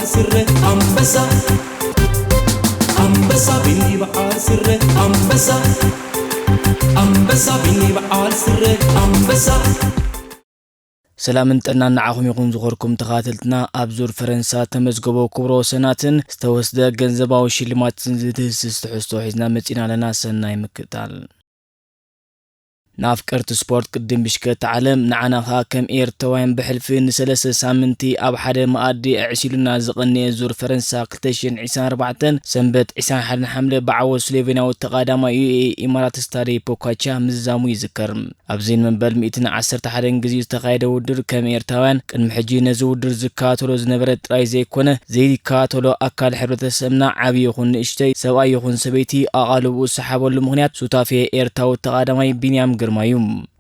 ስረ ኣንበሳ ኣንበሳ ቢኒ በዓል ስረ ኣንበሳ ኣንበሳ ቢኒ በዓል ስረ ኣንበሳ። ሰላምን ጥዕናን ንዓኹም ይኹን ዝኾርኩም ተኸታተልትና። ኣብ ዙር ፈረንሳ ተመዝገቦ ክብረ ወሰናትን ዝተወስደ ገንዘባዊ ሽልማትን ዝድህስስ ትሕዝቶ ሒዝና መጺና ኣለና። ሰናይ ምክታል። ንኣፍቀርቲ ስፖርት ቅድም ብሽከታ ዓለም፣ ንዓና ኸኣ ከም ኤርትራውያን ብሕልፊ ንሰለስተ ሳምንቲ ኣብ ሓደ መኣዲ ኣዕሲሉና ዝቐነየ ዙር ፈረንሳ ክልተ ሽሕን ዕስራን ኣርባዕተን ሰንበት ዕስራን ሓደን ሓምለ ብዓወት ስሎቬንያዊ ተቓዳማይ ዩ ኤ ኢ ኢማራት ስታዴ ፖካቻ ምዝዛሙ ይዝከር። ኣብዚ ንመበል ሚእትን ዓሰርተ ሓደን ግዜ ዝተኻየደ ውድድር ከም ኤርትራውያን ቅድሚ ሕጂ ነዚ ውድድር ዝከታተሎ ዝነበረ ጥራይ ዘይኮነ፣ ዘይከታተሎ ኣካል ሕብረተሰብና ዓቢ ይኹን ንእሽተይ፣ ሰብኣይ ይኹን ሰበይቲ ኣቓልቦኡ ዝሰሓበሉ ምኽንያት ሱታፌ ኤርትራዊ ተቓዳማይ ቢንያም ግርማ እዩ።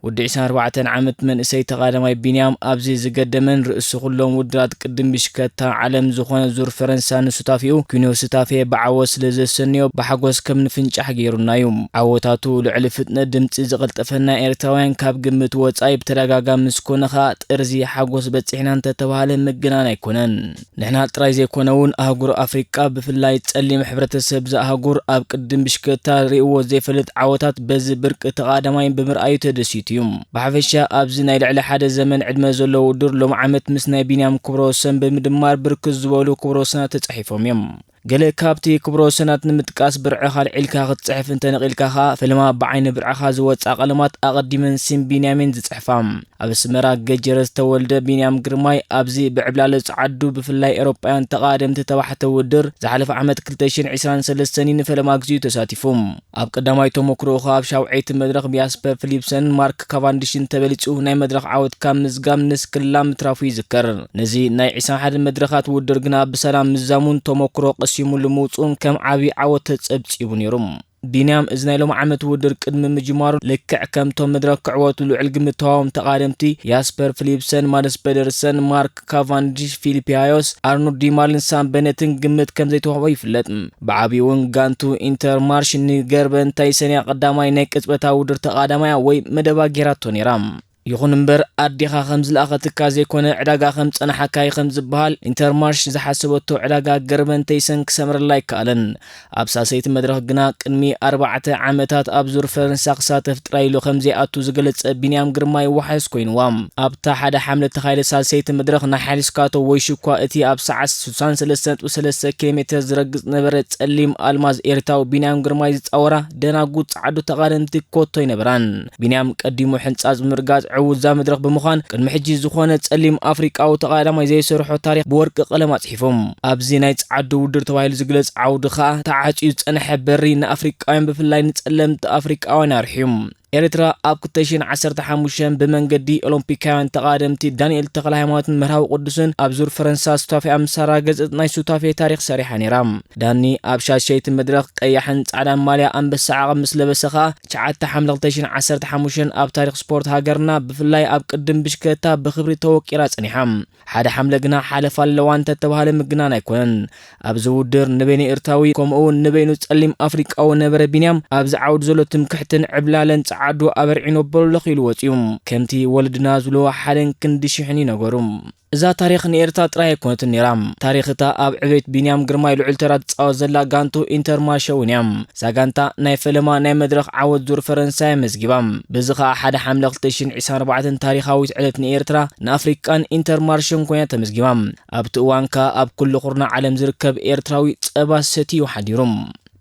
ወዲ ዕስራን ኣርባዕተን ዓመት መንእሰይ ተቓዳማይ ቢንያም ኣብዚ ዝገደመን ርእሲ ኩሎም ውድድራት ቅድም ብሽከታ ዓለም ዝኾነ ዙር ፈረንሳ ንሱታፌኡ ኪኖ ሱታፌ ብዓወት ስለ ዘሰንዮ ብሓጎስ ከም ንፍንጫሕ ገይሩና እዩ። ዓወታቱ ልዕሊ ፍጥነት ድምጺ ዝቐልጠፈና ኤርትራውያን ካብ ግምት ወጻኢ ብተደጋጋሚ ምስ ኮነ ኸኣ ጥርዚ ሓጎስ በጺሕና እንተተባህለ ምግናን ኣይኮነን። ንሕና ጥራይ ዘይኮነ እውን ኣህጉር ኣፍሪቃ ብፍላይ ጸሊም ሕብረተሰብ እዛ ኣህጉር ኣብ ቅድም ብሽከታ ርእይዎ ዘይፈልጥ ዓወታት በዚ ብርቂ ተቓዳማይ ብምርኣዩ ተደሲቱ እዩ። ብሓፈሻ ኣብዚ ናይ ልዕሊ ሓደ ዘመን ዕድመ ዘለዎ ውድድር ሎሚ ዓመት ምስ ናይ ቢንያም ክብረ ወሰን ብምድማር ብርክት ዝበሉ ክብረ ወሰናት ተጻሒፎም እዮም። ገለ ካብቲ ክብረ ወሰናት ንምጥቃስ ብርዕኻ ኣልዒልካ ክትጽሕፍ እንተነቒልካ ኸኣ ፈለማ ብዓይኒ ብርዕኻ ዝወጻ ቀለማት ኣቐዲመን ስም ቢንያሚን ዝጽሕፋ። ኣብ ኣስመራ ገጀረ ዝተወልደ ቢንያም ግርማይ ኣብዚ ብዕብላለ ጸዓዱ ብፍላይ ኤውሮጳውያን ተቓደምቲ ተባሕተ ውድድር ዝሓለፈ ዓመት ክልተ ሽሕን ዕስራን ሰለስተን ንፈለማ ግዜኡ ተሳቲፉ። ኣብ ቀዳማይ ተመክሮኡ ኣብ ሻውዐይቲ መድረኽ ብያስፐር ፊሊፕሰንን ማርክ ካቫንዲሽን ተበሊጹ ናይ መድረኽ ዓወት ካብ ምዝጋብ ንስክላ ምትራፉ ይዝከር። ነዚ ናይ ዕስራን ሓደን መድረኻት ውድድር ግና ብሰላም ምዛሙን ተመክሮ ቀሲሙሉ ምውጽኡን ከም ዓቢ ዓወት ተጸብጺቡ ነይሩ። ቢንያም እዚ ናይ ሎሚ ዓመት ውድድር ቅድሚ ምጅማሩ ልክዕ ከምቶም መድረኽ ክዕወቱ ልዑል ግምት ተዋህቦም ተቓደምቲ ያስፐር ፊሊፕሰን፣ ማድስ ፔደርሰን፣ ማርክ ካቫንዲሽ፣ ፊሊፕ ያዮስ፣ ኣርኖልድ ዲማልን ሳም በነትን ግምት ከም ዘይተዋህቦ ይፍለጥ። ብዓቢኡ እውን ጋንቱ ኢንተርማርሽ ንገርበን ታይሰንያ ቀዳማይ ናይ ቅጽበታዊ ውድድር ተቓዳማያ ወይ መደባ ገይራቶ ነይራ። ይኹን እምበር ኣዴኻ ከም ዝለኣኸትካ ዘይኮነ ዕዳጋ ከም ዝጸናሓካ እዩ ከም ዝበሃል፣ ኢንተርማርሽ ዝሓሰበቶ ዕዳጋ ገርበን ተይሰን ክሰምረላ ኣይከኣለን። ኣብ ሳልሰይቲ መድረኽ ግና ቅድሚ ኣርባዕተ ዓመታት ኣብ ዙር ፈረንሳ ክሳተፍ ጥራይ ኢሉ ከም ዘይኣቱ ዝገለጸ ቢንያም ግርማይ ዋሕስ ኮይንዋ። ኣብታ ሓደ ሓምለ እተኻየደ ሳልሰይቲ መድረኽ ናይ ሓዲስ ካቶ ወይ ሽኳ እቲ ኣብ ሰዓት ስሳን ሰለስተ ነጥቢ ሰለስተ ኪሎ ሜትር ዝረግጽ ነበረ ጸሊም ኣልማዝ ኤርትራዊ ቢንያም ግርማይ ዝጻወራ ደናጉ ጸዓዱ ተቓደምቲ ኮቶ ኣይነበራን። ቢንያም ቀዲሙ ሕንጻጽ ብምርጋጽ ዕዉት እዛ መድረኽ ብምዃን ቅድሚ ሕጂ ዝኾነ ጸሊም ኣፍሪቃዊ ተቓዳማይ ዘይሰርሖ ታሪኽ ብወርቂ ቀለም ኣጽሒፉ። ኣብዚ ናይ ጸዓዱ ውድድር ተባሂሉ ዝግለጽ ዓውዲ ኸኣ ተዓጽዩ ዝጸንሐ በሪ ንኣፍሪቃውያን ብፍላይ ንጸለምቲ ኣፍሪቃውያን ኣርሕዩ። ኤርትራ ኣብ ክልተ ሽሕን ዓሰርተ ሓሙሽተን ብመንገዲ ኦሎምፒካውያን ተቓደምቲ ዳንኤል ተኽለሃይማኖትን መርሃዊ ቅዱስን ኣብ ዙር ፈረንሳ ሱታፌኣ ምስ ኣረጋገጸት ናይ ሱታፌ ታሪኽ ሰሪሓ ነይራ። ዳኒ ኣብ ሻሸይቲ መድረኽ ቀያሕን ጻዕዳን ማልያ ኣንበሳ ዓቐብ ምስ ለበሰ ኸኣ ትሽዓተ ሓምለ ክልተ ሽሕን ዓሰርተ ሓሙሽተን ኣብ ታሪኽ ስፖርት ሃገርና ብፍላይ ኣብ ቅድም ብሽክለታ ብኽብሪ ተወቂራ ጸኒሓ። ሓደ ሓምለ ግና ሓለፋ ኣለዋ እንተተባህለ ምግናን ኣይኮነን። ኣብዚ ውድድር ንበይኑ ኤርትራዊ ከምኡ እውን ንበይኑ ጸሊም ኣፍሪቃዊ ነበረ ቢንያም ኣብዚ ዓውዲ ዘሎ ትምክሕትን ዕብላለን ጸዓዱ ኣበርዒኑ በሎ ኢሉ ወጺኡ። ከምቲ ወለድና ዝብልዎ ሓደን ክንዲ ሽሕን እዩ ነገሩ። እዛ ታሪኽ ንኤርትራ ጥራይ ኣይኮነትን ነይራ። ታሪኽ እታ ኣብ ዕቤት ቢንያም ግርማይ ልዑል ተራ ትጻወት ዘላ ጋንቱ ኢንተርማርሸ እውን እያ። እዛ ጋንታ ናይ ፈለማ ናይ መድረኽ ዓወት ዙር ፈረንሳ እያ መዝጊባ። በዚ ኸኣ ሓደ ሓምለ ክልተ ሽሕን ዕስራን ኣርባዕተን ታሪኻዊት ዕለት ንኤርትራ፣ ንኣፍሪቃን ኢንተርማርሸን ኮይና ተመዝጊባ። ኣብቲ እዋን ከኣ ኣብ ኩሉ ኩርናዕ ዓለም ዝርከብ ኤርትራዊ ጸባ ሰትዩ ሓዲሩ።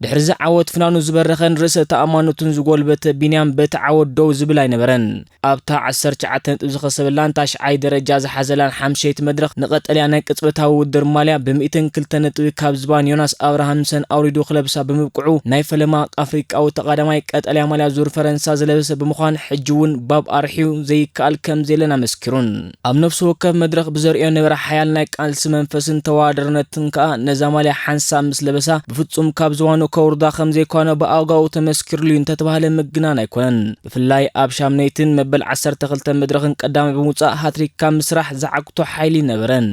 ድሕሪ እዚ ዓወት ፍናኑ ዝበረኸን ርእሰ ተኣማንነቱን ዝጎልበተ ቢንያም በቲ ዓወት ደው ዝብል ኣይነበረን። ኣብታ ዓሰርተ ትሽዓተ ነጥቢ ዝኸሰበላን ታሽዓይ ደረጃ ዝሓዘላን ሓምሸይቲ መድረኽ ንቐጠልያ ናይ ቅጽበታዊ ውድድር ማልያ ብሚእትን ክልተ ነጥቢ ካብ ዝባን ዮናስ ኣብርሃምሰን ኣውሪዱ ክለብሳ ብምብቅዑ ናይ ፈለማ ኣፍሪቃዊ ተቓዳማይ ቀጠልያ ማልያ ዙር ፈረንሳ ዝለበሰ ብምዃን ሕጂ እውን ባብ ኣርሕዩ ዘይከኣል ከም ዘየለን ኣመስኪሩን። ኣብ ነፍሲ ወከፍ መድረኽ ብዘርእዮ ነበረ ሓያል ናይ ቃልሲ መንፈስን ተወዳዳርነትን ከኣ ነዛ ማልያ ሓንሳብ ምስ ለበሳ ብፍጹም ካብ ዝባኑ ከውርዳ ከም ዘይኮነ ብኣጋኡ ተመስኪርሉ እዩ እንተተባህለ ምግናን ኣይኮነን። ብፍላይ ኣብ ሻምነይትን መበል ዓሰርተ ክልተ መድረኽን ቀዳማይ ብምውጻእ ሃትሪክ ካብ ምስራሕ ዝዓግቶ ሓይሊ ነበረን።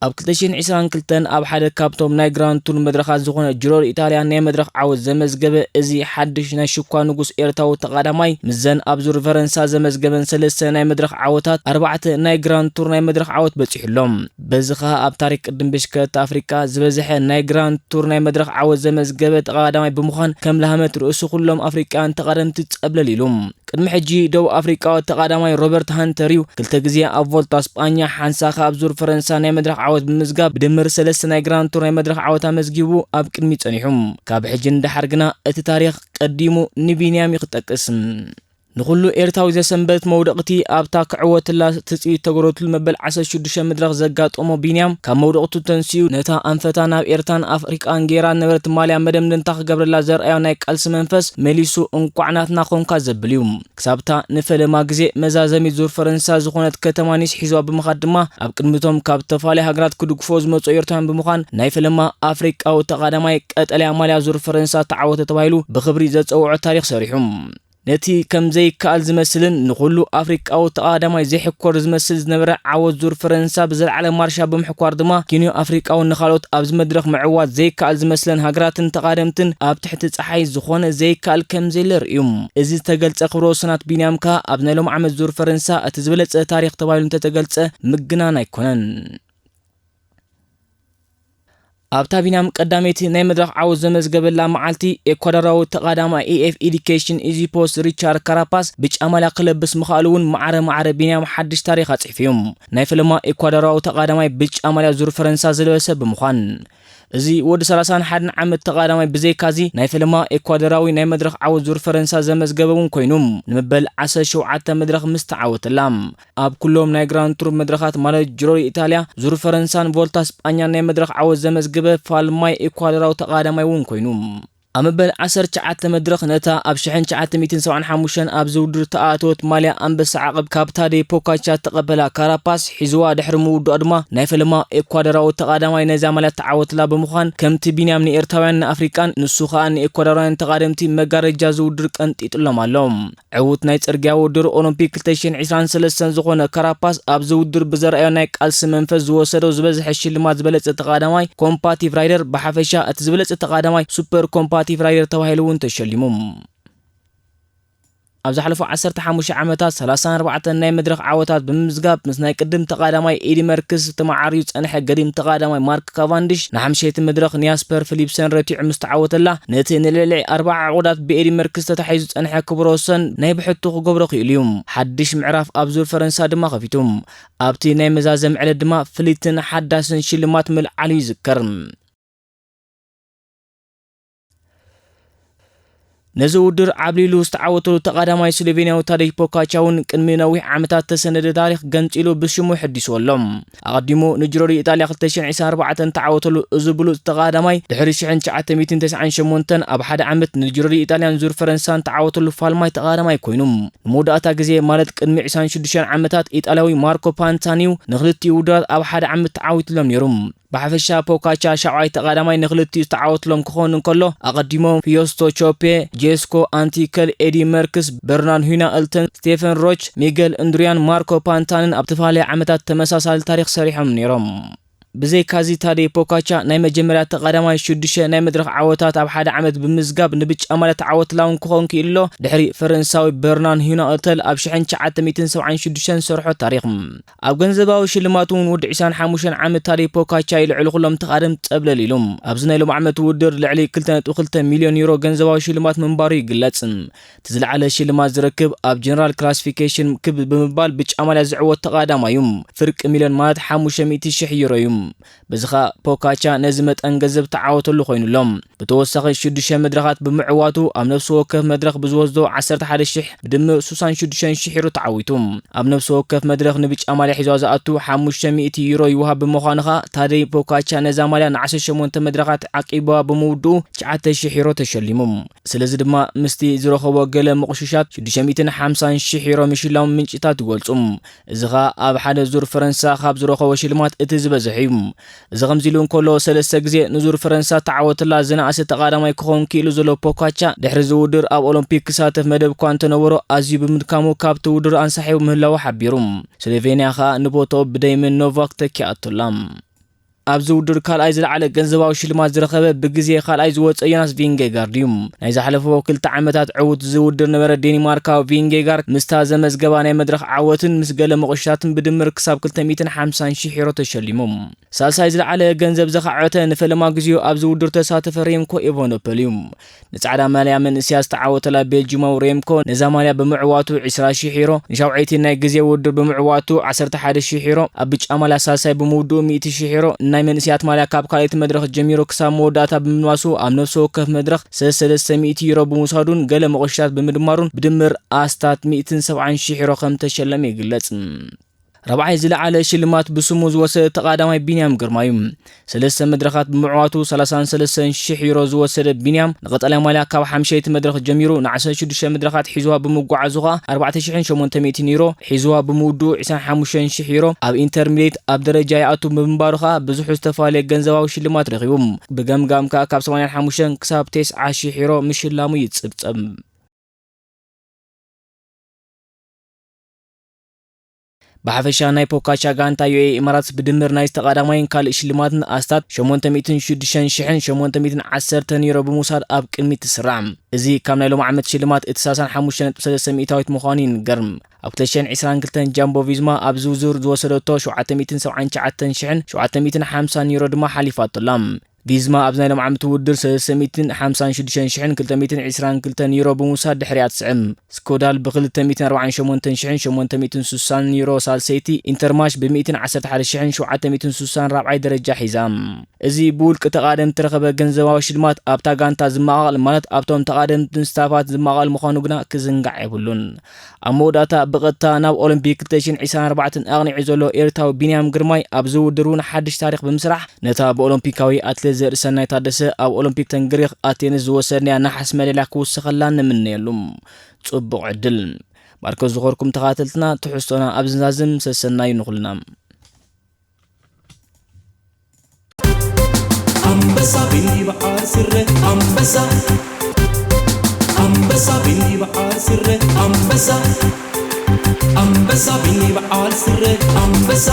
ኣብ ክልተ ሽሕን ዕስራን ክልተን ኣብ ሓደ ካብቶም ናይ ግራንድ ቱር መድረኻት ዝኾነ ጅሮ ኢጣልያ ናይ መድረኽ ዓወት ዘመዝገበ እዚ ሓድሽ ናይ ሽኳ ንጉስ ኤርትራዊ ተቓዳማይ፣ ምስዘን ኣብ ዙር ፈረንሳ ዘመዝገበን ሰለስተ ናይ መድረኽ ዓወታት ኣርባዕተ ናይ ግራንድ ቱር ናይ መድረኽ ዓወት በጺሑ ኣሎ። በዚ ኸኣ ኣብ ታሪኽ ቅድም ብሽክለታ ኣፍሪቃ ዝበዝሐ ናይ ግራንድ ቱር ናይ መድረኽ ዓወት ዘመዝገበ ተቓዳማይ ብምዃን ከም ለሃመት ርእሱ ኩሎም ኣፍሪቃውያን ተቓደምቲ ጸብለል ኢሉ። ቅድሚ ሕጂ ደቡብ ኣፍሪቃዊ ተቓዳማይ ሮበርት ሃንተር እዩ። ክልተ ግዜ ኣብ ቮልታ ስጳኛ፣ ሓንሳእ ከኣ ኣብ ዙር ፈረንሳ ናይ መድረኽ ዓወት ብምዝጋብ ብድምር ሰለስተ ናይ ግራንድ ቱር ናይ መድረኽ ዓወት ኣመዝጊቡ ኣብ ቅድሚት ጸኒሑ። ካብ ሕጂ ንደሓር ግና እቲ ታሪኽ ቀዲሙ ንቢንያም እዩ ክጠቅስ። ንኹሉ ኤርትራዊ ዘሰንበት መውደቕቲ ኣብታ ክዕወትላ ትጽቢት ተገረትሉ መበል ዓሰርተ ሽዱሽተ መድረኽ ዘጋጠሞ ቢንያም፣ ካብ መውደቕቱ ተንሲኡ ነታ ኣንፈታ ናብ ኤርትራን ኣፍሪቃን ገይራ ነበረት ማልያ መደምደምታ ክገብረላ ዘርኣዮ ናይ ቃልሲ መንፈስ መሊሱ እንቋዕ ናትና ኮንካ ዘብል እዩ። ክሳብታ ንፈለማ ግዜ መዛዘሚት ዙር ፈረንሳ ዝኾነት ከተማ ኒስ ሒዝዋ ብምኻድ ድማ፣ ኣብ ቅድሚቶም ካብ ተፈላለየ ሃገራት ክድግፎ ዝመጹ ኤርትራውያን ብምዃን ናይ ፈለማ ኣፍሪቃዊ ተቓዳማይ ቀጠልያ ማልያ ዙር ፈረንሳ ተዓወተ ተባሂሉ ብኽብሪ ዘጸውዖ ታሪኽ ሰሪሑ። ነቲ ከም ዘይከኣል ዝመስልን ንኹሉ ኣፍሪቃዊ ተቓዳማይ ዘይሕኮር ዝመስል ዝነበረ ዓወት ዙር ፈረንሳ ብዘለዓለ ማርሻ ብምሕኳር ድማ፣ ኪንዮ ኣፍሪቃውን ንኻልኦት ኣብዚ መድረኽ ምዕዋት ዘይከኣል ዝመስለን ሃገራትን ተቓደምትን ኣብ ትሕቲ ጸሓይ ዝኾነ ዘይከኣል ከም ዘየለ ርእዩ። እዚ ዝተገልጸ ክብረ ወሰናት ቢንያም ከኣ ኣብ ናይ ሎም ዓመት ዙር ፈረንሳ እቲ ዝበለጸ ታሪኽ ተባሂሉ እንተተገልጸ ምግናን ኣይኮነን። ኣብታ ቢንያም ቀዳመይቲ ናይ መድረኽ ዓወት ዘመዝገበላ መዓልቲ፣ ኤኳዶራዊ ተቓዳማይ ኤ ኤፍ ኤዲኬሽን ኢዚ ፖስት ሪቻርድ ካራፓስ ብጫ ማልያ ክለብስ ምኽኣሉ እውን ማዕረ ማዕረ ቢንያም ሓድሽ ታሪኽ ኣጽሒፉ እዩ። ናይ ፈለማ ኤኳዶራዊ ተቓዳማይ ብጫ ማልያ ዙር ፈረንሳ ዝለበሰ ብምዃን፣ እዚ ወዲ ሰላሳን ሓደን ዓመት ተቓዳማይ ብዘይካዚ ናይ ፈለማ ኤኳዶራዊ ናይ መድረኽ ዓወት ዙር ፈረንሳ ዘመዝገበ እውን ኮይኑ፣ ንመበል ዓሰርተ ሸውዓተ መድረኽ ምስ ተዓወተላ፣ ኣብ ኩሎም ናይ ግራንድ ቱር መድረኻት ማለት ጅሮ ኢጣልያ፣ ዙር ፈረንሳን ቮልታ ስጳኛን ናይ መድረኽ ዓወት ዘመዝገበ ፋልማይ ኤኳዶራዊ ተቓዳማይ እውን ኮይኑ። ኣብ መበል ዓሰርተ ትሽዓተ መድረኽ ነታ ኣብ ሽሕን ትሽዓተ ሚእትን ሰብዓን ሓሙሽተን ኣብዚ ውድድር ተኣተወት ማልያ ኣንበሳ ዓቐብ ካብ ታዴ ፖካቻ ተቐበላ ካራፓስ ሒዝዋ ድሕሪ ምውዳኡ ድማ ናይ ፈለማ ኤኳዶራዊ ተቓዳማይ ነዛ ማልያ ተዓወትላ ብምዃን ከምቲ ቢንያም ንኤርትራውያን ንኣፍሪቃን ንሱ ኸኣ ንኤኳዶራውያን ተቓደምቲ መጋረጃ ዝውድር ቀንጢጥሎም ኣሎ። ዕዉት ናይ ጽርግያ ውድድር ኦሎምፒክ ክልተ ሽሕን ዕስራን ሰለስተን ዝኾነ ካራፓስ ኣብዚ ውድድር ብዘርኣዮ ናይ ቃልሲ መንፈስ ዝወሰዶ ዝበዝሐ ሽልማት ዝበለጸ ተቓዳማይ ኮምፓቲቭ ራይደር፣ ብሓፈሻ እቲ ዝበለጸ ተቓዳማይ ሱፐር ኮምፓቲቭ ራይደር ተባሂሉ እውን ተሸሊሙ። ኣብ ዝሓለፉ ዓሰርተ ሓሙሽተ ዓመታት ሰላሳን ኣርባዕተን ናይ መድረኽ ዓወታት ብምምዝጋብ ምስ ናይ ቅድም ተቓዳማይ ኤዲ መርክስ ተመዓርዩ ዝጸንሐ ገዲም ተቓዳማይ ማርክ ካቫንዲሽ ንሓምሸይቲ መድረኽ ንያስፐር ፊሊፕሰን ረቲዑ ምስ ተዓወተላ ነቲ ንልዕሊ ኣርባዓ ዕቑዳት ብኤዲ መርክስ ተታሒዙ ዝጸንሐ ክብረ ወሰን ናይ ብሕቱ ክገብሮ ክኢሉ እዩ። ሓድሽ ምዕራፍ ኣብ ዙር ፈረንሳ ድማ ከፊቱ። ኣብቲ ናይ መዛዘም ዕለት ድማ ፍልይትን ሓዳስን ሽልማት ምልዓሉ ይዝከር። ነዚ ውድድር ዓብሊሉ ዝተዓወተሉ ተቓዳማይ ስሎቬንያዊ ታደጅ ፖካቻ እውን ቅድሚ ነዊሕ ዓመታት ተሰነደ ታሪኽ ገንጺሉ ብሽሙ ሕዲስዎ ኣሎ። ኣቐዲሙ ንጅሮ ዲ ኢጣልያ ክልተ ሽሕን ዕስራን ኣርባዕተን ተዓወተሉ እዚ ብሉጽ ተቓዳማይ ድሕሪ ሽሕን ትሽዓተ ሚእትን ተስዓን ሸሞንተን ኣብ ሓደ ዓመት ንጅሮ ዲ ኢጣልያን ዙር ፈረንሳን ተዓወተሉ ፋልማይ ተቓዳማይ ኮይኑ። ንመወዳእታ ግዜ ማለት ቅድሚ ዕስራን ሽዱሽተን ዓመታት ኢጣልያዊ ማርኮ ፓንታኒዩ ንክልቲኡ ውድድራት ኣብ ሓደ ዓመት ተዓዊትሎም ነይሩ። ብሓፈሻ ፖካቻ ሻብዓይ ተቓዳማይ ንክልቲኡ ዝተዓወትሎም ክኾን እንከሎ፣ ኣቐዲሞም ፊዮስቶ ቾፔ፣ ጄስኮ ኣንቲከል፣ ኤዲ መርክስ፣ በርናን ሁይና እልተን፣ ስቴፈን ሮች፣ ሚገል እንድሪያን ማርኮ ፓንታንን ኣብ ዝተፈላለየ ዓመታት ተመሳሳሊ ታሪኽ ሰሪሖም ነይሮም። ብዘይካዚ ታዴ ፖካቻ ናይ መጀመርያ ተቓዳማይ ሽዱሽተ ናይ መድረኽ ዓወታት ኣብ ሓደ ዓመት ብምዝጋብ ንብጫ ማልያ ተዓወትላ እውን ክኾን ክኢሉ ኣሎ። ድሕሪ ፈረንሳዊ በርናን ሁይና እልተል ኣብ ሽሕን ትሽዓተ ሚእትን ሰብዓን ሽዱሽተን ዝሰርሖ ታሪኽ። ኣብ ገንዘባዊ ሽልማት እውን ወዲ ዕስራን ሓሙሽተን ዓመት ታዴ ፖካቻ እዩ ልዕሊ ኩሎም ተቓደምቲ ጸብለል ኢሉ። ኣብዚ ናይ ሎም ዓመት ውድድር ልዕሊ ክልተ ነጥቢ ክልተ ሚልዮን ዩሮ ገንዘባዊ ሽልማት ምንባሩ ይግለጽ። እቲ ዝለዓለ ሽልማት ዝረክብ ኣብ ጀነራል ክላሲፊኬሽን ክብ ብምባል ብጫ ማልያ ዝዕወት ተቓዳማይ እዩ። ፍርቂ ሚልዮን ማለት ሓሙሽተ ሚእቲ ሽሕ ዩሮ እዩ። በዚ ኸኣ ፖካቻ ነዚ መጠን ገንዘብ ተዓወተሉ ኮይኑ ኣሎ። ብተወሳኺ ሽዱሽተ መድረኻት ብምዕዋቱ ኣብ ነፍሲ ወከፍ መድረኽ ብዝወስዶ ዓሰርተ ሓደ ሽሕ ብድምር ስሳን ሽዱሽተን ሽሕ ዩሮ ተዓዊቱ። ኣብ ነፍሲ ወከፍ መድረኽ ንብጫ ማልያ ሒዝዋ ዝኣቱ ሓሙሽተ ሚእቲ ዩሮ ይወሃብ ብምዃኑ ኸኣ ታደይ ፖካቻ ነዛ ማልያ ንዓሰርተ ሸሞንተ መድረኻት ዓቂብዋ ብምውድኡ ትሽዓተ ሽሕ ዩሮ ተሸሊሙ። ስለዚ ድማ ምስቲ ዝረኸቦ ገለ ምቑሽሻት ሽዱሽተ ሚእትን ሓምሳን ሽሕ ዩሮ ምሽላሙ ምንጭታት ይገልጹ። እዚ ኸኣ ኣብ ሓደ ዙር ፈረንሳ ካብ ዝረኸቦ ሽልማት እቲ ዝበዝሕ እዩ። እዚ ከምዚ ኢሉ እንከሎ፣ ሰለስተ ግዜ ንዙር ፈረንሳ ተዓወትላ ዝነኣሰ ተቓዳማይ ክኸውን ክኢሉ ዘሎ ፖካቻ፣ ድሕሪ እዚ ውድድር ኣብ ኦሎምፒክ ክሳተፍ መደብ እኳ እንተነበሮ፣ ኣዝዩ ብምድካሙ ካብቲ ውድድር ኣንሳሒቡ ምህላዉ ሓቢሩ። ስሎቬንያ ኸኣ ንቦታኡ ብደይመን ኖቫክ ተኪኣቶላ። ኣብዚ ውድድር ካልኣይ ዝለዓለ ገንዘባዊ ሽልማት ዝረኸበ ብግዜ ካልኣይ ዝወፀ ዮናስ ቪንጌጋርድ እዩ። ናይ ዝሓለፈዎ ክልተ ዓመታት ዕዉት ዝውድር ነበረ ዴኒማርካዊ ቪንጌጋርድ ምስታ ዘመዝገባ ናይ መድረኽ ዓወትን ምስ ገለ መቑሽታትን ብድምር ክሳብ ክልተ ሚእትን ሓምሳን ሺሕ ዩሮ ተሸሊሙ። ሳልሳይ ዝለዓለ ገንዘብ ዘኻዕበተ ንፈለማ ግዜኡ ኣብዚ ውድድር ተሳተፈ ሬምኮ ኤቨኖፐል እዩ። ንጻዕዳ ማልያ መንእስያ ዝተዓወተላ ቤልጂማዊ ሬምኮ ነዛ ማልያ ብምዕዋቱ ዕስራ ሺሕ ዩሮ፣ ንሻውዓይቲ ናይ ግዜ ውድድር ብምዕዋቱ ዓሰርተ ሓደ ሺሕ ዩሮ፣ ኣብ ብጫ ማልያ ሳልሳይ ብምውድኡ ሚእቲ ሺሕ ዩሮ፣ ናይ መንእስያት ማልያ ካብ ካልኣይቲ መድረኽ ጀሚሩ ክሳብ መወዳእታ ብምልባሱ ኣብ ነፍሲ ወከፍ መድረኽ ሰለስተ ሚእቲ ዩሮ ብምውሳዱን ገለ መቑሽታት ብምድማሩን ብድምር ኣስታት ሚእትን ሰብዓን ሺሕ ዩሮ ከም ተሸለመ ይግለጽ። ራብዓይ ዝለዓለ ሽልማት ብስሙ ዝወሰደ ተቓዳማይ ቢንያም ግርማ እዩ። ሰለስተ መድረኻት ብምዕዋቱ ሰላሳን ሰለስተን ሽሕ ዩሮ ዝወሰደ ቢንያም ንቐጠልያ ማልያ ካብ ሓምሸይቲ መድረኽ ጀሚሩ ንዓሰርተ ሽዱሽተ መድረኻት ሒዝዋ ብምጉዓዙ ኸኣ ኣርባዕተ ሽሕን ሸሞንተ ሚእትን ዩሮ ሒዝዋ ብምውድኡ ዕስራን ሓሙሽተን ሽሕ ዩሮ ኣብ ኢንተርሚዲየት ኣብ ደረጃ ይኣቱ ብምንባሩ ኸኣ ብዙሑ ዝተፈላለየ ገንዘባዊ ሽልማት ረኺቡ። ብገምጋም ከኣ ካብ ሰማንያን ሓሙሽተን ክሳብ ተስዓ ሽሕ ዩሮ ምሽላሙ ይጽብጸብ። ብሓፈሻ ናይ ፖካቻ ጋንታ ዩ ኤ ኢማራት ብድምር ናይ ዝተቐዳማይን ካልእ ሽልማትን ኣስታት ሸሞንተ ሚእትን ሽዱሽተን ሽሕን ሸሞንተ ሚእትን ዓሰርተን ዩሮ ብምውሳድ ኣብ ቅድሚት ትስራዕ። እዚ ካብ ናይ ሎሚ ዓመት ሽልማት እቲ ሰላሳን ሓሙሽተን ነጥቢ ሰለስተ ሚእታዊት ምዃኑ ይንገር። ኣብ ክልተ ሽሕን ዕስራን ክልተን ጃምቦ ቪዝማ ኣብዚ ዙር ዝወሰደቶ ሸውዓተ ሚእትን ሰብዓን ትሽዓተን ሽሕን ሸውዓተ ሚእትን ሓምሳን ዩሮ ድማ ሓሊፋቶ ኣላ። ቪዝማ ኣብዚ ናይ ሎም ዓመት ውድድር ሰለስተ ሚእትን ሓምሳን ሽዱሽተን ሽሕን ክልተ ሚእትን ዕስራን ክልተን ዩሮ ብምውሳድ ድሕሪኣ ትስዕም። ስኮዳል ብክልተ ሚእትን ኣርባዓን ሸሞንተን ሽሕን ሸሞንተ ሚእትን ስሳን ዩሮ ሳልሰይቲ፣ ኢንተርማሽ ብሚእትን ዓሰርተ ሓደ ሽሕን ሸውዓተ ሚእትን ስሳን ራብዓይ ደረጃ ሒዛ። እዚ ብውልቂ ተቓደምቲ ረኸበ ገንዘባዊ ሽልማት ኣብታ ጋንታ ዝመቓቐል ማለት ኣብቶም ተቓደምትን ስታፋት ዝመቓቐል ምዃኑ ግና ክዝንጋዕ የብሉን። ኣብ መወዳእታ ብቐጥታ ናብ ኦሎምፒክ ክልተ ሽሕን ዕስራን ኣርባዕተን ኣቕኒዑ ዘሎ ኤርትራዊ ቢንያም ግርማይ ኣብዚ ውድድር እውን ሓድሽ ታሪኽ ብምስራሕ ነታ ብኦሎምፒካዊ ኣትሌት ዘርእሰናይ ታደሰ ኣብ ኦሎምፒክ ተንግሪኽ ኣቴንስ ዝወሰድናያ ነሓስ መዳልያ ክውስኸላ ንምነየሉ። ጽቡቕ ዕድል። ማርከስ ዝኾርኩም ተኻተልትና ትሕዝቶና ኣብ ዝዛዝም ሰሰናዩ ንኹልና። ኣንበሳ ቢኒ በዓል ስረ ኣንበሳ ኣንበሳ ቢኒ በዓል ስረ ኣንበሳ ኣንበሳ ቢኒ በዓል ስረ ኣንበሳ